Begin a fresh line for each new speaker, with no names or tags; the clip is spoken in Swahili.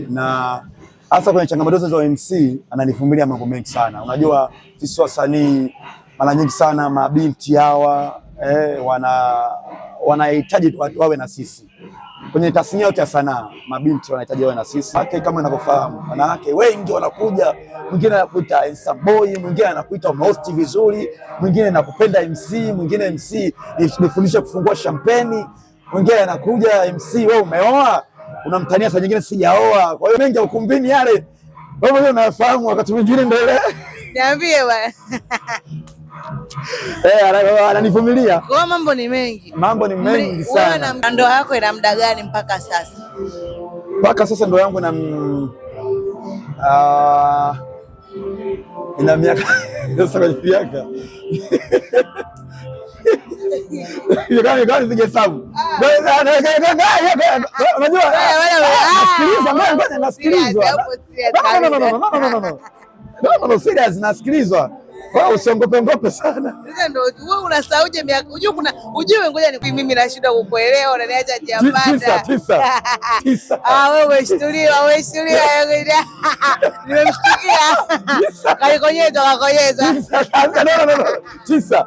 Na hasa kwenye changamoto za MC ananivumilia mambo mengi sana. Unajua sisi wasanii mara nyingi sana mabinti hawa wanahitaji wawe na sisi kwenye tasnia yote ya sanaa, mabinti wanahitaji wawe na sisi. Wake kama ninavyofahamu, wanawake wengi wanakuja, mwingine anakuita handsome boy, mwingine anakuita umehosti vizuri, mwingine anakupenda MC, mwingine MC nifundishe kufungua champagne, mwingine anakuja MC, wewe umeoa, unamtania saa nyingine sijaoa. Kwa hiyo mengi ya ukumbini yale wewe mwenyewe unafahamu, wakati mwingine ndio ile
Niambie bwana.
Ananivumilia.
Kwa mambo ni mengi.
Mambo ni mengi
Wewe
sana.
na ndoa yako ina muda gani mpaka sasa?
Mpaka sasa ndoa yangu ina miaka sasa kwenye miaka nipige hesabu. Unajua nasikilizwa, ngoja nasikilizwa. No, no, no, no, no, no, no, no. No, no, serious nasikilizwa. Wewe usiongope ngope sana.
Sasa ndio wewe unasauje miaka? Unajua kuna ujue, ngoja ni mimi nashindwa kukuelewa, unaniacha njia panda.
9 9 9.
Ah, wewe umeshtuliwa, umeshtuliwa. Nimemshtukia. Kalikonyezwa, kakonyezwa.
No, no, no, no. 9.